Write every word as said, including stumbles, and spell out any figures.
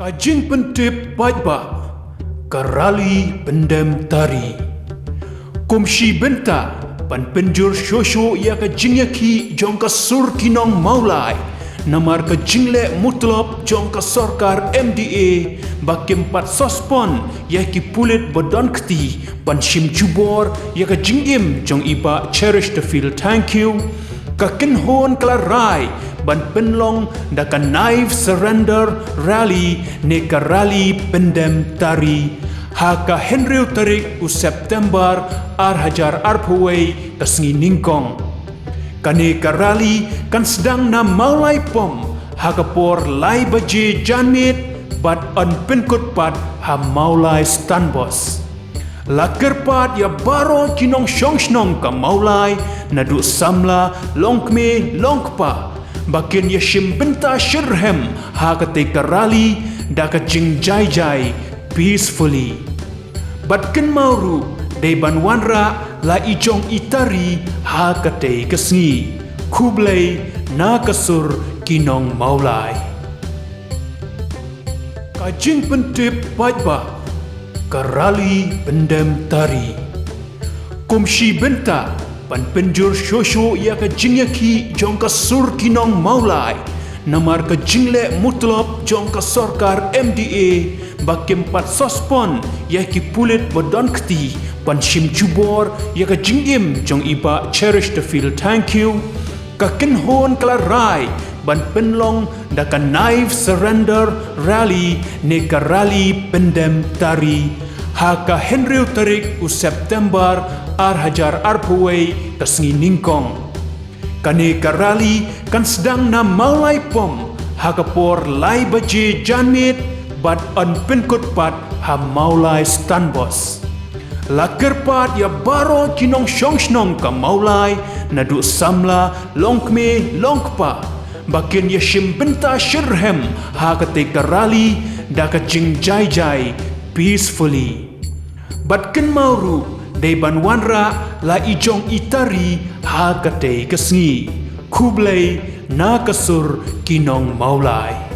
Ka jingpyntip paidbah, ka rali pyndem tari. Kum shi bynta ban pynjur shuh shuh ïa ka jingïakhih jong ka sur ki nong Mawlai, namar ka jingleh mutlop jong ka sorkar M D A ba kim pat suspend ïa ki pulit ba don kti ban shim jubor ïa ka jingim jong i Bah Cherish Duffield Thangkhiew, ka kynhun ka la rai ban pynlong da ka knife surrender rally ne ka rali pyndem tari ha ka hynriew tarik u September ar hajar arphew wei, ka sngi nyngkong. Kane ka rali kan sdang na Mawlai Pump ha ka por lai baje janmiet bad yn pynkut pat ha Mawlai Stan Bus. La kyrpad ïa baroh ki nongshong shnong ka Mawlai, naduh samla, longkmie, longkpa, ba kin ïashim bynta shitrhem ha katei ka rali da ka jingjai jai, peacefully. Bad kynmaw ruh, dei ban wanrah la i jong i tari ha katei ka sngi. Khublei na ka sur ki nong Mawlai. Ka jingpyntip paidbah, ka rali pyndem tari. Kum shi bynta ban pynjur shuh shuh ïa ka jingïakhih jong ka sur ki nong Mawlai, namar ka jingleh mutlop jong ka sorkar M D A ba kim pat suspend ïa ki pulit ba don kti ban shim jubor ïa ka jingim jong i Bah Cherish Duffield Thangkhiew, ka kynhun ka la rai ban pynlong da ka knife surrender rally ne ka rali pyndem tari ha ka hynriew tarik u September ar hajar arphew wei, ka sngi nyngkong. Kane ka rali kan sdang na Mawlai Pump ha ka por lai baje janmiet bad yn pynkut pat ha Mawlai Stan Bus. La kyrpad ïa baroh ki nongshong shnong ka Mawlai, naduh samla, longkmie, longkpa, ba kin ïashim bynta shitrhem ha katei ka rali da ka jingjai jai, peacefully. Bad kynmaw ruh, dei ban wanrah la i jong i tari ha katei ka sngi. Khublei na ka sur ki nong Mawlai.